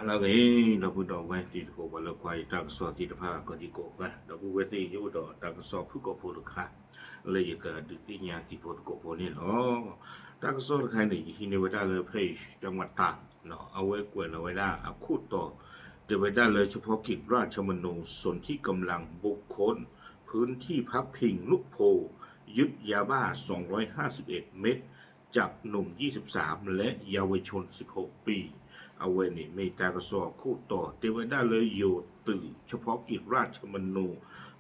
လၢအဂ့ၤ ဒီပုၢ်ဒီဝဲၢ်တံၤသကိး ပှၤလၢကွၢ်ယတၢ်ကစီၣ်သ့ၣ်တဖၣ် ကိးဒံကိးဂၤ ဒီပုၢ်ဝဲၢ်သ့ၣ် ယအိၣ်ဒီးတၢ်ကစီၣ်ဖုၣ်ကိာ်ဖိတခါ လၢယကဒုးသ့ၣ်ညါတံၤဖိသကိးဖိန့ၣ်လီၤ. တၢ်ကစီၣ်တခါန့ၣ် ယဟံးန့ၢ်ဝဲဒၣ်လၢ page တၢ်မၤတၢ် အဝဲကွဲးလီၤဝဲဒၣ်အခိၣ်တီ တဲဝဲဒၣ်လၢ เฉพาะกิจราชธรรมนูญ สนธิกำลังบุคคลพื้นที่พักพิงหนองโพธิ์ ยึดยาบ้า สองร้อยห้าสิบเอ็ดเม็ด จับหนุ่ม ยี่สิบสาม และเยาวชน สิบหกปี အဝဲန့ၣ်မ့ၢ်တၢ်ကစီၣ်အခိၣ်တီ တဲဝဲဒၣ်လၢယိၤသုး เฉพาะกิจราชธรรมนูญ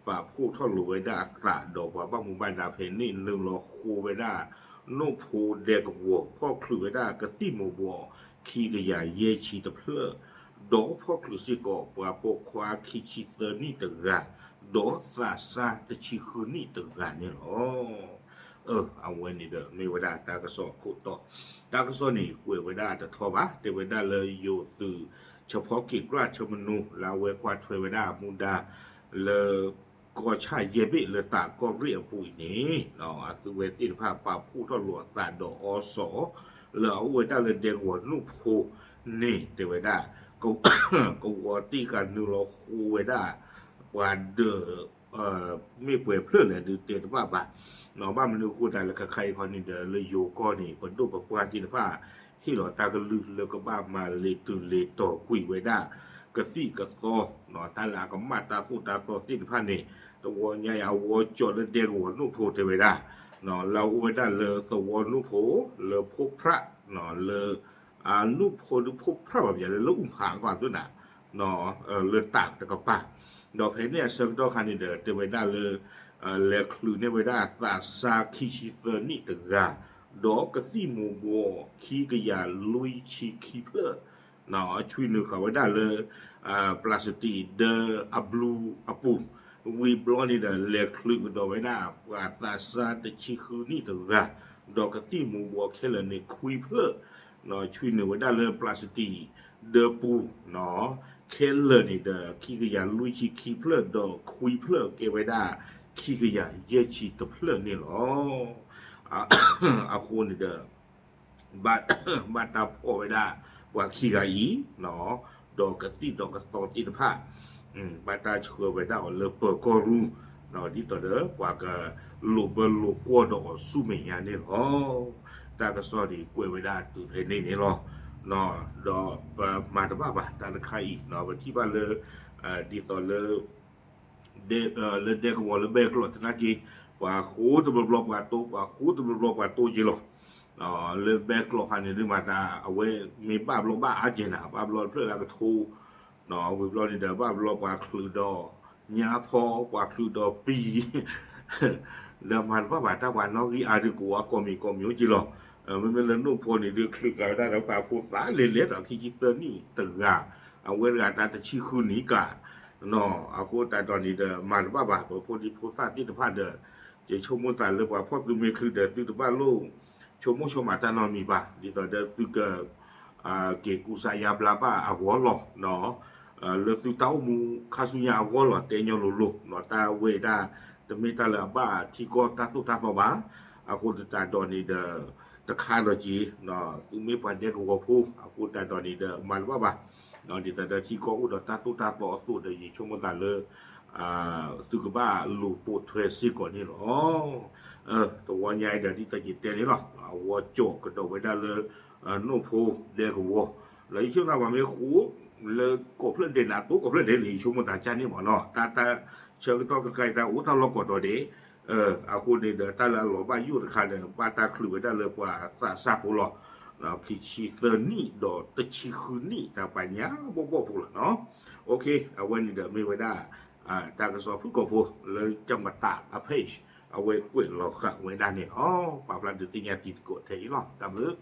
ပာ်ဖှိၣ်ထီၣ်လိာ်ဝဲဒၣ်အသးဒီးပှၤဘၣ်မူဘၣ်ဒါဖဲန့ၣ် နုာ်လီၤဃိဝဲဒၣ် နိၣ်ဖိဒဲကဝီၤ ဖီၣ်ချုးဝဲဒၣ်ကသံၣ်မူၤဘှီး ခံကယၤယဲၢ်ဆံတဖျၢၣ် ဒီးဖီၣ်ချုးစ့ၢ်ကီးပှၤပိာ်ခွါခံဆံသၢနံၣ်တဂၤ ဒီးသးစၢ်တဆံဃုနံၣ်တဂၤန့ၣ်လီၤ. အဝဲန့ၣ်ဒီးမ့ၢ်ဝဲဒၣ်တၢ်ကစီၣ်အခိၣ်တီ တၢ်ကစီၣ်န့ၣ်ကွဲးဝဲဒၣ်တထီဘၣ် တဲဝဲဒၣ်လၢယိၤသုး เฉพาะกิจราชธรรมนูญ လၢအဝဲကွၢ်ထွဲဝဲဒၣ်မူဒါ လၢ ကီၢ်ဆၣ်ယဲၢ်ဘ့ၣ်လၢတၢ်ကီၢ်ရ့ၣ်အပူၤအံၤန့ၣ် အသုဝဲသ့ၣ်တဖၣ်ပာ်ဖှိၣ်ထီၣ်လိာ်အသးဒီးအီစီ လၢအအိၣ်ဝဲဒၣ်လၢဒဲကဝီၤနိၣ်ဖိန့ၣ် တဲဝဲဒၣ် ကဝီၤတ့ၢ်ဃာ်နုာ်လီၤဃိဝဲဒၣ် ပှၤဒၢး မ့ၢ်ပှဲၤဖျၢၣ်လဲၣ်ဒုးတဲတဘၣ်ဘၣ်. ဘၣ်မနုၤအဃိသတးလၢခဲခါအံၤခီန့ၣ်ဒီး လၢယိၤကီၢ်န့ၣ် ပဒိၣ်ပပှၢ်သ့ၣ်တဖၣ် ဟ့ၣ်လီၤတၢ်ကလုၢ်လၢကဘၣ်မၤလဲၤတုၤလဲၤတီၤကွံာ်ဝဲဒၣ် ကသံၣ်ကသီ တၢ်လၢအကမၣ်တၢ်သိၣ်တၢ်သီသ့ၣ်တဖၣ်န့ၣ် တဝီညါအံၤအဝီကၠီၤလၢဒဲကဝီၤနိၣ်ဖိတဲဝဲဒၣ် လၢအအိၣ်ဝဲဒၣ်လၢသဝီနိၣ်ဖိ လၢဖိဖြၣ် လၢ အနိၣ်ဖိဒုးဖိဖြၣ်ဘၣ်ပယၤလၢလၢအူၣ်ဖးကီၢ်သုနၤ လၢတၢ်တကပၤ ဒီးဖဲန့ၣ်အဆၢကတီၢ်ခါန့ၣ်ဒီး တဲဝဲဒၣ်လၢ လဲၤချုးန့ၢ်ဝဲဒၣ်သးစၢ်ခံဆံသၢနံၣ်တဂၤ ဒီးကသံၣ်မူၤဘှီးခံကယၤလွံၢ်ဆံခံဖျၢၣ် ဆွံနုာ်ဃာ်ဝဲဒၣ်လၢ ပျၢ်စတံးဒၢအဘျူးအပူၤ ဝံၤဘျီန့ၣ်ဒီး လဲၤချုးကဒီးဝဲဒၣ်ပှၤသးစၢ်တဆံဃုနံၣ်တဂၤ ဒီးကသံၣ်မူၤဘှီးခဲလၢာ်န့ၣ်ခွံဖျၢၣ် ဆွံနုာ်ဝဲဒၣ်လၢပျၢ်စတံးဒၢပူၤ ခဲလၢာ်န့ၣ်ဒီး ခံကယၤလွံၢ်ဆံခံဖျၢၣ် ဒီးခွံဖျၢၣ်ကဲဝဲဒၣ် ခံကယၤယဲၢ်ဆံတဖျၢၣ်န့ၣ်လီၤ. အဃိန့ၣ်ဒီး ဘၣ်တၢ်ဖီၣ်ဝဲဒၣ်ပှၤခံဂၤအံၤ ဒီးကသံၣ်ဒီးကသီသ့ၣ်တဖၣ် ဘၣ်တၢ်ဆှၢဝဲဒၣ်အီၤလၢပၢၤကီၢ်ရူၢ် ဒ်သိးဒီးပှၤကလိာ်ဘၢလိာ်ကွီၢ်ဒီးအီၤဆူမဲာ်ညါန့ၣ်လီၤ. တၢ်ကစီၣ်န့ၣ်ကွဲးဝဲဒၣ်တုၤဖဲန့ၣ်န့ၣ်လီၤ. ဒီးပမၤတဘၣ်ဘၣ်တၢ်တခါအံၤ ပထံၣ်ဘၣ်လၢ ဒ်သိးလၢ လၢဒဲကဝီၤလၢဘဲကျိးသနာ်က့ ပှၤဃိတဘျီဘျီပှၤတိ ပှၤဃိတဘျီဘျီပှၤတိက့လီၤ. လၢဘဲကျိးခါန့ၣ်ဒုးမၤသး အဝဲမ့ၢ်ဘၣ်ဘျီဘၣ်အါကဲနၤ ဘၣ်ဘျီတဖျၢၣ်လၢကထိ ဝံၤဘျီန့ၣ်ဒီး ဘၣ်ဘျီပှၤချုးဒီးညါဖီ ပှၤချုးဒီးပံၤ ဒီးမၤတဘၣ်ဘၣ်တၢ်ပှၤနီၣ်ဂံၢ်အါဒုး ကဝီၤကိးမံၤကိးမံၤအိၣ်က့လီၤ. မ့မ့ၢ်လၢနိၣ်ဖိန့ၣ်ဒုး ချုးကးဝဲဒၣ်ဒီးပှၤဖိသၣ်လဲၤလဲၤဒီးခံဆံသၢနံၣ်တဂၤ အဝဲတဂၤတၢ်တဆံဃုနံၣ်ကး အဃိသတးဒီးန့ၣ်ဒီး မၤတဘၣ်ဘၣ် ပဖိဒံဖိသၣ်သ့ၣ်တဖၣ်ဒီး ယဆိကမိၣ်သးလၢပှၤဖီၣ်သုမ့ၢ်ချုးဒီး သုတဘၣ်လိၣ် ဆိကမိၣ်ဆိကမးတၢ်နီတမံၤဘၣ် ဒ်သိးဒီးသုက က့ၤကူစါယါဘျါဘၣ်အဂီၢ်လီၤ. လၢသုတၢ်အိၣ်မူခါဆူညါအဂီၢ်လီၤ တဲညီလိၤလိၤ တၢ်ဝဲဒၣ် တမ့ၢ်တၢ်လၢအဘၣ်ထံကီၢ်တၢ်သိၣ်တၢ်သီဘၣ်. အဃိသတးဒီးန့ၣ်ဒီး တခါဒီးက့ၤ သုမ့ၢ်ပှၤဒဲကဝီၤဖိ အဃိသတးဒီးန့ၣ်ဒီး မၤတဘၣ်ဘၣ် ဒ်သိးဒီးထံကီၢ်အိၣ်ဒီးတၢ်သိၣ်တၢ်သီအသိးဒီး ယဆိကမိၣ်သးလၢ သုကဘၣ်လူၤပိာ်ထွဲစ့ၢ်ကီးန့ၣ်လီၤ. တဝီညါအံၤဒီးဒ်သိးယတဲန့ၣ်လီၤ အဝီကၠီၤကဒီးဝဲဒၣ်လၢ နိၣ်ဖိဒဲကဝီၤ လၢယဆိကမိၣ်သးပှၤမ့ၢ်ဃိ လၢကိးဖျၢၣ်ဒဲးန့ၣ် အတိကိးဖျၢၣ်ဒဲးန့ၣ် ယဆိကမိၣ်သးကၢ်န့ၣ်မ့ၢ်နီၤ တၢ်တၢ်ဆၢကတီၢ်ခဲခါအံၤတၢ်အိၣ်တၢ်လီၢ်ကိးတီၤဒဲး အဃိန့ၣ်ဒီးတၢ်လၢအလီၤဘၣ်ယိၣ်တခါဒီး ဘၣ်တၢ်ချုးဝဲဒၣ်လၢပှၤသးစၢ်ဖိလီၤ. ခံဆံသၢနံၣ်ဒီးတဆံဃုနံၣ် တၢ်ပှၤညါဘီၣ်ဘီၣ်ဖိလီၤနီၤ. အဝဲန့ၣ်ဒီးမ့ၢ်ဝဲဒၣ် တၢ်ကစီၣ်ဖုၣ်ကိာ်ဖိ လၢကမတၤအ page အဝဲကွဲးလီၤဃာ်ဝဲဒၣ်န့ၣ်လီၤ. ပာ်ဖျါဒုးသ့ၣ်ညါတံၤသကိးထဲအံၤလီၤ. တၢ်ဘျုး